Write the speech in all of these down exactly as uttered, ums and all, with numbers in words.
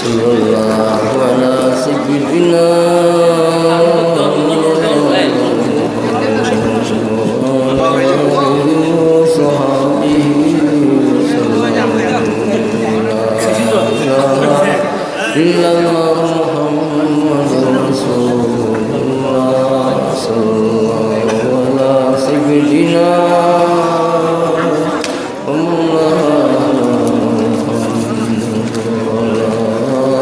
صلى الله على سيدنا محمد وعلى آله وصحبه وسلم. لا إله إلا الله محمد رسول الله. صلى الله على سيدنا ومولانا محمد وعلى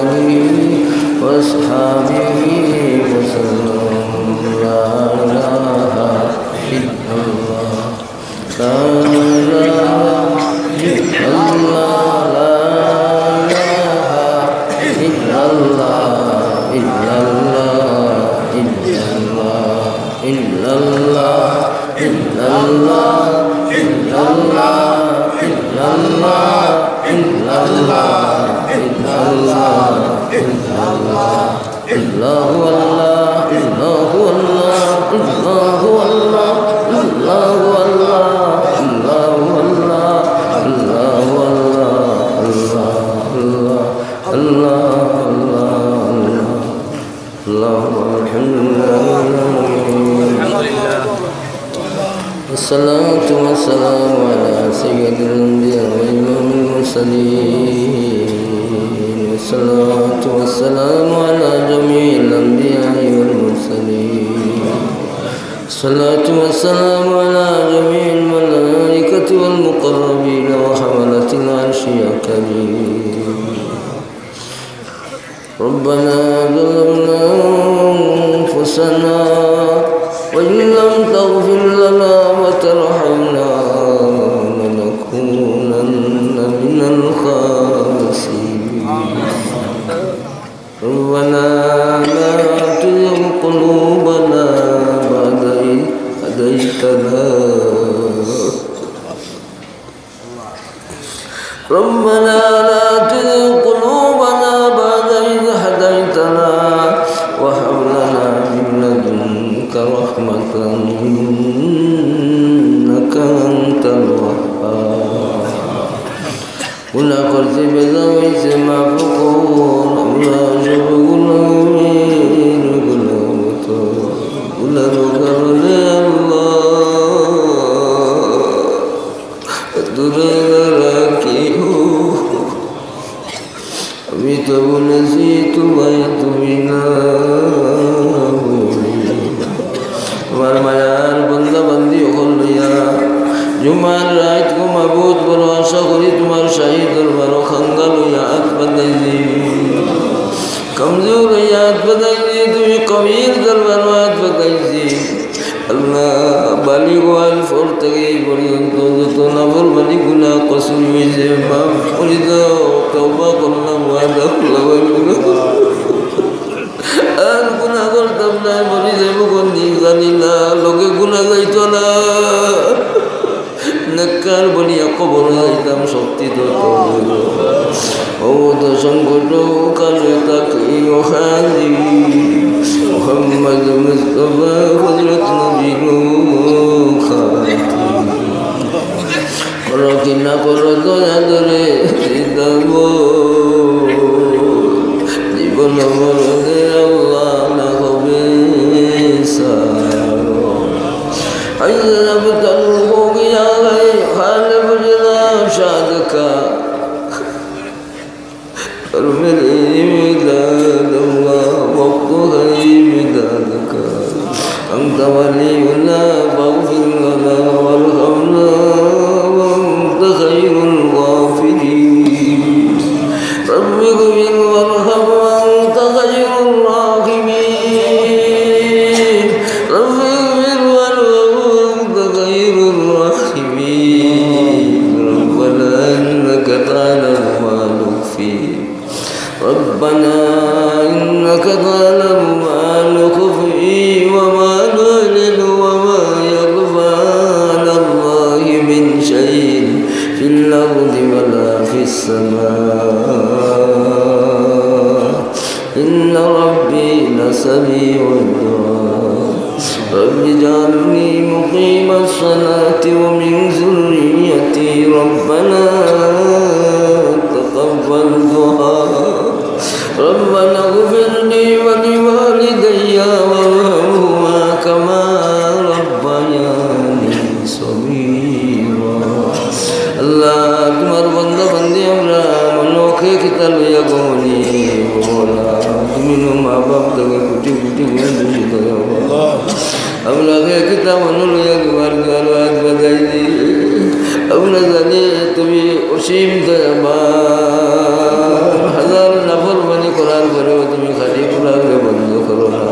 آله وأصحابه وسلم. لا إله إلا الله. لا إله إلا الله. لا إله إلا الله. إلا الله، إلا الله، إلا الله، إلا الله، إلا الله، إلا الله، إلا الله، إلا الله، إلا الله. الله والله، الله والله، الله والله، الله والله، الله والله، الله والله، الله، الله، الله، الله، الله، الحمد لله. الحمد لله. والصلاة والسلام على سيد الأنبياء وإمام المرسلين. والصلاة والسلام على جميع الأنبياء والمرسلين. الصلاة والسلام على جميع الملائكة والمقربين وحملة العرش الكريم. ربنا ظلمنا أنفسنا وإن لم تغفر لنا وترحمنا لنكونن من الخاسرين. ربنا لا تزغ قلوبنا بعد إذ هديتنا ربنا لا تزغ قلوبنا بعد إذ هديتنا وهب لنا من لدنك رحمة إنك أنت الوهاب. গুনাহ করছি, বেজা অইছে, মাফ করুন। আমরা সব গুনাহের গুনাহগার, গুনার কারণে আল্লাহ দূরে না রাখিও। আমি তো বলেছি তোমায় তুমি না বলি। তোমার মায়ার বান্দা বান্দি অকল লইয়া জুমার রাইত গো মাবুদ, বড় আশা করি তোমার শাহী দরবারো খাঙ্গা লইয়া আত পাতাইছি। কমজোর অইয়া আত পাতাইছি, তুমি কবির দরবারো আত পাতাইছি। আল্লাহ, বালিগ অওয়ার পর থাকি এই পর্যন্ত যত নাফরমানি, গুনাহ, কসুর অইছে, মাফ করি দাও। তওবা করলাম, ওয়াদা করলাম, আর গুনাহ করতাম না। মরি যাইমু কোন দিন জানি না, লগে গুনাহ যাইতো না। নেককার বনিয়া কবরো যাইতাম, শক্তি তো তৌফিক। ও তো সংকট কালে তাকি ও হাজি, মোহাম্মদ মুস্তফা হযরত নবীর খাতির। করো কি না করো দয়া ধরে দিতাম, জীবন মরণে আল্লাহ না হবে সারো। عجل ابتلوه يا غير غالب جناح شادك. اور میرے امداد اللہ، وقت ہے امداد کا۔ أنت ولينا فاغفر لنا وارحمنا وأنت خير الغافرين. رب اغفر وارحم وأنت خير الراحمين. رب اغفر وارحم وأنت خير الراحمين. ربنا إنك تعلم ما نخفي. ربنا إنك تعلم ما نخفي وما نعلن وما يخفى على الله من شيء في الأرض ولا في السماء. إن ربي لسميع الدعاء. رب اجعلني مقيم الصلاة ومن ذريتي. ربنا تقبل دعاء. ইয়া গো মনিব মওলা, তুমি নু মা বাপ থাকি কোটি কোটি গুণ বেশি দয়াবান। আমরা হে কিতা মনো লইয়া তোমার দুয়ারো আত বাড়াই দি। আমরা জানি তুমি অসীম দয়াবান। হাজার নাফরমানি করার পরেও তুমি খালি কুরআনরে বন্ধ করো না।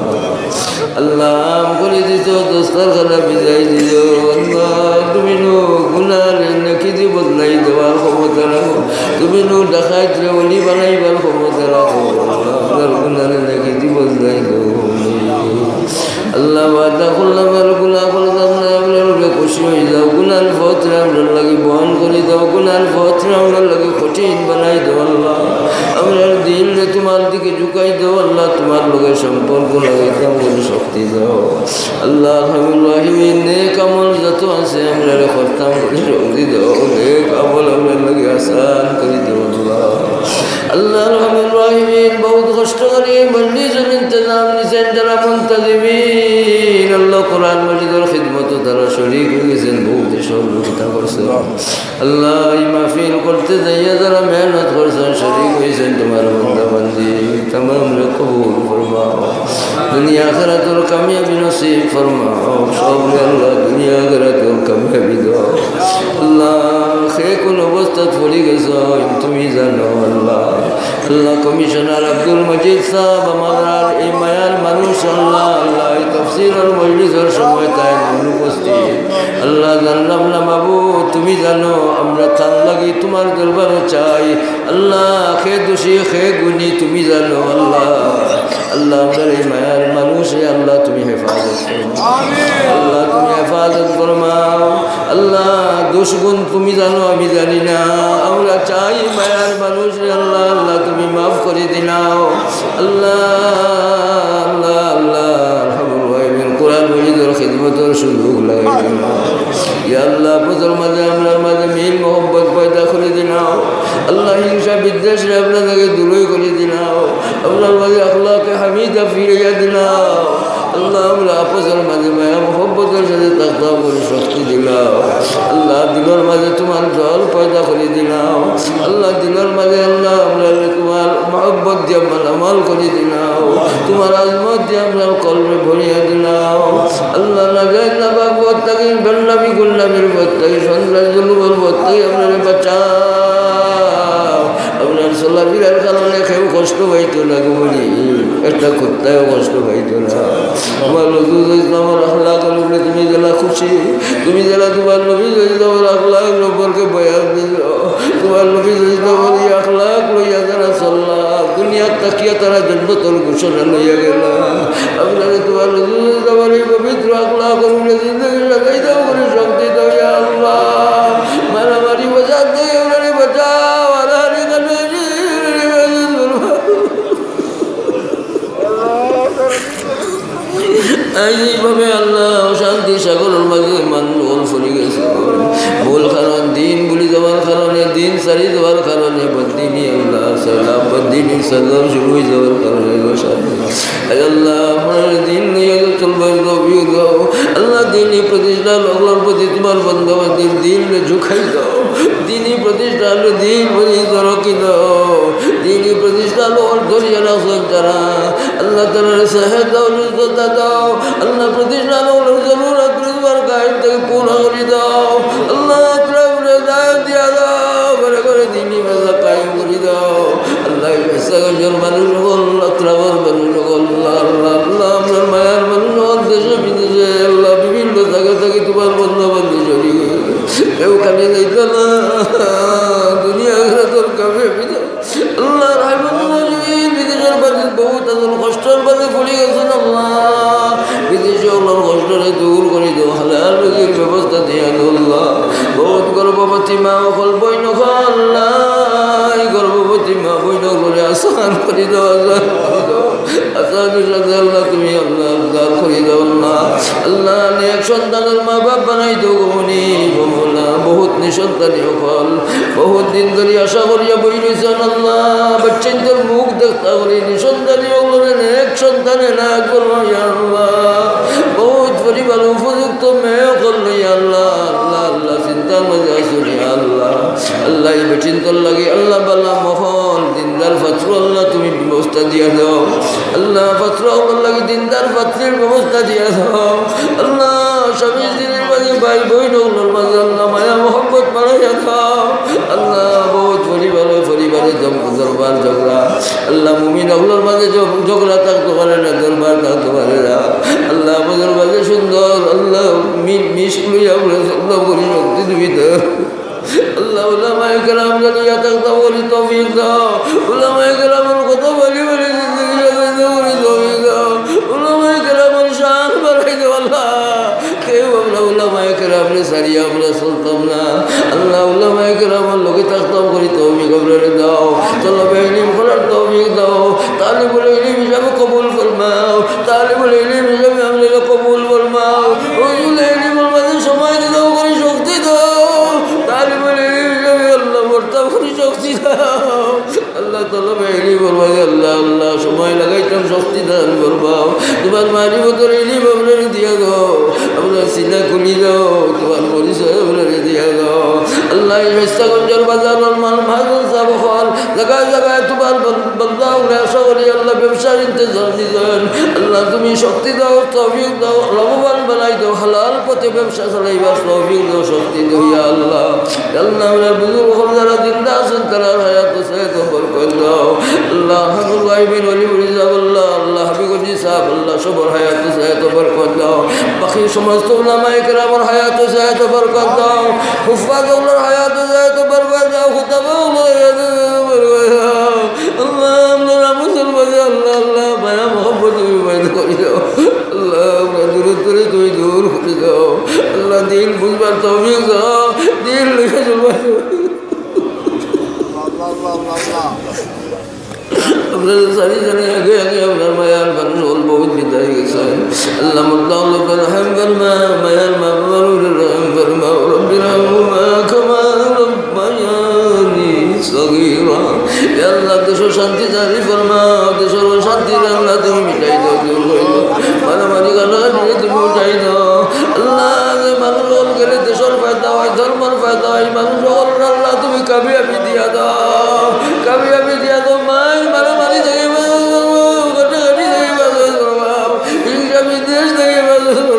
আল্লাহ, মাফ করি দিছো, দস্তরখানা ভিজাই দিছো। আল্লাহ, তুমি নু গুনারে নেকি দি বদলাই দেওয়ার ক্ষমতা রাখো। তুমি নু ডাকাইতরে ওলি বানাইবার ক্ষমতা রাখো। আল্লাহ, আমরার গুনারে নেকি দি বদলাই দেও। আল্লাহ, ওয়াদা করলাম আর গুনা করতাম না, আমরার উপরে খুশি অই যাও। গুনার পথরে আমরার লাগি বহন করি দাও, গুনার পথরে আমরার লাগি কঠিন বানাই দেও আল্লাহ। আমরার দিলরে তোমার দিকে ঝুকাই দেও আল্লাহ, তোমার লগে সম্পর্ক লাগাইতাম বলে শক্তি দাও। আল্লাহ আরহামুর রাহিমিন, নেক আমল যত আছে আমরারে করতাম বলে শক্তি দাও, নেক আমল আমরার লাগি আসান করি দেও আল্লাহ। আল্লাহ আরহামুর রাহিমিন, বহুত কষ্ট করি মজলিসর ইন্তেজাম নিছেন যারা মুন্তাজিমিন, আল্লাহ কোরআন মজিদর খিদমতো তারা শরীক অই গেছেন, বহুত সহযোগিতা করছেন। আল্লাহ, এই মাহফিল করতে যাইয়া যারা মেহনত করছেন, শরীক অইছেন, তোমার বান্দা বান্দি, তামামরে কবুল ফরমাও। দুনিয়া আখিরাতর কামিয়াবি নসিব ফরমাও। সবরে আল্লাহ, দুনিয়া আখিরাতর কামিয়াবি দাও। আল্লাহ, কে কোন অবস্থাত পড়ি গেছইন, তুমি জানো আল্লাহ। আল্লাহ, কমিশনার আব্দুল মজিদ সাহেব, আমরার এই মায়ার মানুষ আল্লাহ, আল্লাহ, এই তফসিরর মজলিসর সময় তাইন অনুপস্থিত। আল্লাহ, জানলাম না মাবুদ, তুমি জানো, আমরা তান লাগি তোমার দরবারো চাই। আল্লাহ, কে দোষী, কে গুণী, তুমি জানো আল্লাহ। আল্লাহ, আমরার এই মায়ার মানুষরে আল্লাহ, তুমি হেফাজত করো। আল্লাহ, তুমি হেফাজত ফরমাও। আল্লাহ, দোষ গুণ তুমি জানো, আমি জানি না। আমরা চাই মায়ার মানুষরে আল্লাহ, আল্লাহ, তুমি মাফ করি দিলাও। আল্লাহ, আল্লাহ, আল্লাহ, আরহামুর রাহিমিন, কোরআন মজিদর খিদমতর সুযোগ লাগাই দিলাও। ইয়া আল্লাহ, আপসর মাঝে আমরার মাঝে মিল মহব্বত পয়দা করি দিলাও। আল্লাহ, হিংসা বিদ্বেষরে আমরার থাকি দূরই করি দিলাও। আমরার মাঝে আখলাকে হামিদা ফিরাইয়া দিলাও। আল্লাহ, আমরা আপসর মাঝে মায়া মহব্বতর সাথে থাকতাম বলে শক্তি দিলাও। আল্লাহ, দিলর মাঝে তোমার জল পয়দা করি দিলাও। আল্লাহ, দিলর মাঝে আল্লাহ, আমরারে তোমার মহব্বত দিয়া মালামাল করি দিলাও। তোমার আজমত দিয়া আমরার কলবে ভরিয়া দিলাও। আল্লাহ, নাজায়েজ নাপাক পথ থাকি, বেনামি গুনামির পথ থাকি, সন্ত্রাস জুলুমর পথ থাকি আমরারে বাঁচাও। আমরার চলাফিরার কারণে কেউ কষ্ট পাইতো না গো বলি, একটা কুত্তায়ও কষ্ট পাইতো না। তোমার নবী ইসলামর আখলাকর উপরে তুমি যেলা খুশি, তুমি যেলা তোমার নবী ইসলামর আখলাক সম্পর্কে বয়ান দিছো, তোমার নবী ইসলামর এই আখলাক লইয়া যারা চললা, দুনিয়াত থাকিয়া তারা জন্নতর ঘোষণা লইয়া গেলা। আমরারে তোমার নবী ইসলামর এই পবিত্র আখলাকর উপরে জিন্দেগি সাজাই দাও, করে শক্তি দাও, ইয়া আল্লাহ। মারামারি ফাসাদ থাকি আমরারে বাঁচাও, আর আর এখানে আর এইভাবে আল্লাহ অশান্তি সাগরর মাঝে মানুষ অকল পড়ি গেছে। মূল কারণ দিন ভুলি যাওয়ার কারণে, দিন ছাড়ি যাওয়ার কারণে, বদদিনি আল্লাহ, সালাম, বদদিনি সালাম শুরু অই যাওয়ার কারণে অশান্তি। আয় আল্লাহ, আমরারে দিন লইয়া চলবার তৌফিক দাও। আল্লাহ, দিনি প্রতিষ্ঠান অকলর প্রতি তোমার বান্দা বান্দির দিলরে ঝুকাই দাও। দিনি প্রতিষ্ঠানরে দিন প্রতি তরক্কি দাও। দিনি প্রতিষ্ঠান অকল ধরিয়া রাখছইন তারা। আল্লাহ, তারারে সেহত দাও, সুস্থতা দাও। আল্লাহ, প্রতিষ্ঠান অকলর জরুরত রোজগার কায়েম থাকি পুরা করি দাও। আল্লাহ, আত্রা উপরে হেদায়েত দিয়া দাও, ঘরে ঘরে দিনি মাদ্রাসা কায়েম করি দাও। আল্লাহ, এই মেসাগঞ্জর মানুষ অকল, আত্রাবর মানুষ অকল, আল্লাহ, আল্লাহ, আল্লাহ, আমরার মায়ার মানুষ অকল, দেশে বিদেশে, আল্লাহ, বিভিন্ন জাগা থাকি তোমার বান্দা বান্দি শরীক অইছে। কেউ খালি যাইতো না, দুনিয়া আখিরাতর কামিয়াবি দাও। আল্লাহ, রাহমাতুল মুমিনিন, বিদেশর মাঝে বহুত আছইন, কষ্টর মাঝে পড়ি গেছইন, আল্লাহ। বিদেশি অকলর কষ্টরে দূর করি দাও, হালাল রুজির ব্যবস্থা দিয়া দাও, আল্লাহ। বহুত গর্ভবতী মা অকল, বইন অকল, আল্লাহ, এই গর্ভবতী মা বইন অকলরে আসান করি দাও, আসান করি দাও। আসানির সাথে, আল্লাহ, তুমি, আল্লাহ, উদ্ধার করি দাও, আল্লাহ। আল্লাহ, নেক সন্তানর মা বাপ বানাই দাও গো মনিব মওলা। বহুত নিঃসন্তানী অকল, বহুত দিন ধরি আশা করিয়া বই রইছইন, আল্লাহ, বাচ্চাইন্তর মুখ দেখতা করি, নিঃসন্তানী অকলরে নেক সন্তান এনায়েত করো, ইয়া আল্লাহ। বহুত পরিবার উপযুক্ত মেয়ে অকল নাই, আল্লাহ, আল্লাহ, আল্লাহ, চিন্তার মাঝে আছইন, ইয়া আল্লাহ। আল্লাহ, এই বেটিন্তর লাগি, আল্লাহ, বালা মহল, দিন পাত্র আল্লাহ তুমি ব্যবস্থা দিয়া দাও। আল্লাহ পাত্র অকলর লাগি দিনদার পাত্রীর ব্যবস্থা দিয়া দাও। আল্লাহ স্বামী স্ত্রীর মাঝে, ভাই বইন অকলর মাঝে আল্লাহ মায়া মহব্বত বাড়াইয়া দাও। আল্লাহ বহুত পরিবারে পরিবারে ঝগ-, দরবার ঝগড়া। আল্লাহ মুমিন অকলর মাঝে ঝগ-, ঝগড়া থাকতে পারে না, দরবার থাকতে পারে না। আল্লাহ আমাদের মাঝে সুন্দর, আল্লাহ মি-, মিশ লইয়া আমরা সুন্দর করি শক্তি তুমি দাও। আল্লাহ উলামায়ে কেরামরে লইয়া থাকতাম করি তৌফিক দাও। উলামায়ে কেরামর কথা বলি বলি জিন্দেগি সাজাইতে করি তৌফিক দাও। উলামায়ে কেরামর শান বাড়াই দাও আল্লাহ। কেউ আমরা উলামায়ে কেরামরে ছাড়িয়া আমরা চলতাম না। আল্লাহ উলামায়ে কেরামর লগে থাকতাম করি তৌফিক আমরারে দাও। তলবে ইলিম করার তৌফিক দাও। তালিবুল ইলিম হিসাবে কবুল ফরমাও। তালিবুল ইলিম হিসাবে আমরারে কবুল ফরমাও। হুজুরে ইলিমর মাঝে সময় দিতাম করি শক্তি দাও। তালিবুল ইলিম হিসাবে আল্লাহ মরতাম করি শক্তি দাও। আল্লাহ তলবে ইলিমর মাঝে আল্লাহ, আল্লাহ সময় লাগাইতাম শক্তি দান ফরমাও। তোমার মারিফতর ইলিম আমরারে দিয়া দাও। আমরার সিনা খুলি দাও। তোমার পরিচয় আমরারে দিয়া দাও। আল্লাহ এই মেস্তাগঞ্জর বাজারর মাল মাহাজন সাব অকল জাগায় জাগায় তোমার বন-, বান্দা অকলে আশা করি আল্লাহ ব্যবসার ইন্তজাম দিছইন। আল্লাহ তুমি শক্তি দাও, তৌফিক দাও, লাভবান বানাই দাও, হালাল পথে ব্যবসা চালাইবার তৌফিক দাও, শক্তি দাও ইয়া আল্লাহ। ইয়া আল্লাহ, আমরা বুজুর্গ অকল যারা জিন্দা আছইন, তারার হায়াত সেহত বরকত দাও। আল্লাহ, আলহামদুলিল্লাহ, ইবনে ওলি, ওলি সাহেব, আল্লাহ, আল্লাহ, হাবিগঞ্জি সাহেব, আল্লাহ, সবর হায়াত সেহত বরকত দাও। বাকি সমস্ত উলামায়ে কেরামর হায়াত সেহত বরকত দাও। হুফাজ অকলর হায়াত সেহত বরকত দাও। খুতাব অকলর হায়াত সেহত বরকত দাও। আল্লাহ, আমরা মুসলমান, আল্লাহ, আল্লাহ, মায়া মহব্বত তুমি পয়দা করি দাও। আল্লাহ, আমরা দূরে দূরে তুমি দূর করি দাও। আল্লাহ, দিন বুঝবার তৌফিক দাও, দিন লইয়া চলবার তৌফিক দাও। আপনারা সারি সারি আগে আগে আপনার মায়ার মানুষ অকল বহুত বিদায় গেছে। আল্লাহ, মুর্দা অকলর রহম ফরমা, মায়ার মা বাবার উপরে রহম ফরমা, রব্বির হামহুমা কামা রব্বায়ানি সগীরা। ইয়া আল্লাহ, দেশো শান্তি জারি ফরমাও, দেশর অশান্তি আল্লাহ তুমি মিটাই দাও, দূর করি দাও। মারামারি কাটাকাটি তুমি উঠাই দাও। আল্লাহ, যে মানুষ অকল গেলে দেশর ফায়দা হয়, ধর্মর ফায়দা হয়, মানুষ অকলরে আল্লাহ তুমি কামিয়াবি দিয়া দাও, কামিয়াবি দিয়া দাও। মাইর মারামারি থাকি বাঁচাও, কাটাকাটি থাকি বাঁচাও, হিংসা বিদ্বেষ থাকি বাঁচাও।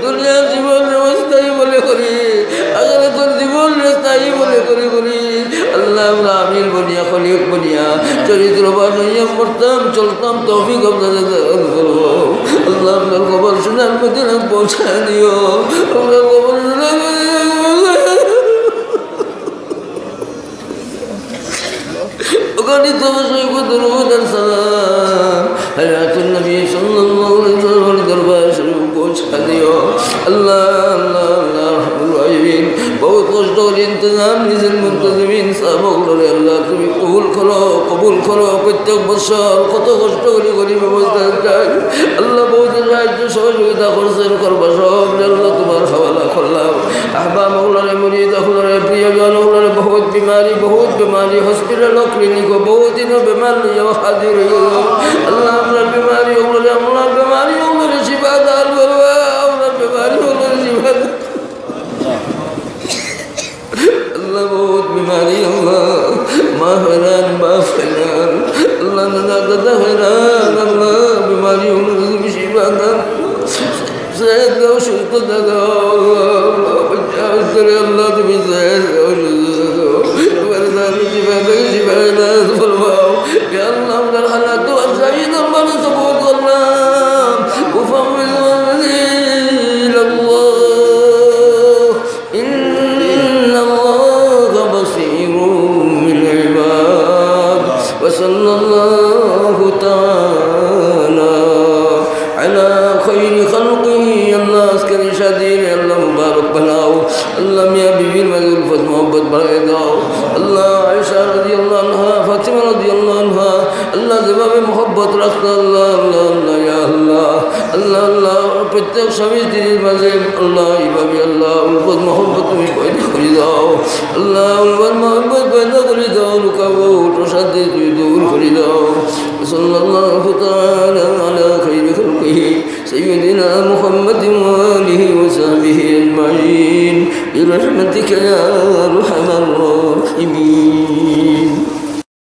দুনিয়ার জীবন অস্থায়ী মনে করি, আখিরাতর জীবন স্থায়ী মনে করি করি। আল্লাহ, আমরা আমির বনিয়া, খলিফ বনিয়া, চরিত্রবান হইয়া মরতাম, চলতাম, তৌফিক আপনারা দান করো। আল্লাহ, আপনার কবর সোনার মদিনাত পৌঁছায় দিও। আপনার কবর সোনার মদিনাত পৌঁছায় দিও। ওখানে তো শরীফ দুরূদ আর সালাম, হায়াতুন নবী সাল্লাল্লাহু আলাইহি ওয়াসাল্লাম দরবার শরীফ পৌঁছা দিও। আল্লাহ, আল্লাহ, আল্লাহ, রাহমাতুল আলামিন। বহুত কষ্ট করি ইন্তজাম নিজের মুন্তজিমিন সাহেব অকলরে আল্লাহ তুমি কবুল করো, কবুল করো। প্রত্যেক বছর কত কষ্ট করি গরিব অবস্থায় যাই। আল্লাহ, বহুত সাহায্য সহযোগিতা করছেন, করবা সব আল্লাহ তোমার হাওয়ালা করলাম। আহবাব অকলরে, মুরিদ অকলরে, প্রিয়জন অকলরে, বহুত বিমারি, বহুত বিমারি, হসপিটাল, ক্লিনিক, বহুত দিন বেমার লইয়া হাজির হয়ে গেল। আল্লাহ, আমরার বিমারি অকলরে, আমরার বিমারি অকলরে শিফা দান করবা, আমরার বিমারি অকলরে শিফা দান। আল্লাহ, বহুত বিমারি, আল্লাহ, মা হয়রান, বাপ হয়রান, আল্লাহ, দাদা, দাদা হয়রান, আল্লাহ, বিমারি অকলরে তুমি শিফা দান। সেহত দাও, সুস্থতা দাও, আল্লাহ, বাচ্চা অন্তরে আল্লাহ তুমি সেহত দাও, সুস্থতা দাও। তোমার জানি জীবন থেকে জীবন দান ফরমাও। ইয়া আল্লাহ, আমরার হালাত তোমার শাহী দরবারে সুবুত করলাম। أفوض أمري إلى الله إن الله بصير بالعباد. وصلى الله تعالى على خير خلقه. আল্লাহ, আজকের এই শাদীরে আল্লাহ মুবারক বানাও। আল্লাহ, মিয়া বিবির মাঝে উলফত মহব্বত বাড়াই দাও। আল্লাহ, আয়েশা রাদিয়াল্লাহু আনহা, ফাতিমা রাদিয়াল্লাহু আনহা, আল্লাহ, যেভাবে মহব্বত রাখতো, আল্লাহ, আল্লাহ, আল্লাহ, ইয়া আল্লাহ, আল্লাহ, আল্লাহ, প্রত্যেক স্বামী স্ত্রীর মাঝে, আল্লাহ, এইভাবে, আল্লাহ, উলফত মহব্বত তুমি পয়দা করি দাও। আল্লাহ, উলফত মহব্বত পয়দা করি দাও, রুকাবট, অশান্তি তুমি দূর করি দাও। সাল্লাল্লাহু তাআলা আলা খাইরি খালকিহি সাইয়্যিদিনা মুহাম্মাদিন ওয়া আলিহি ওয়া সাহবিহি আজমাইন। برحمتك يا أرحم الراحمين.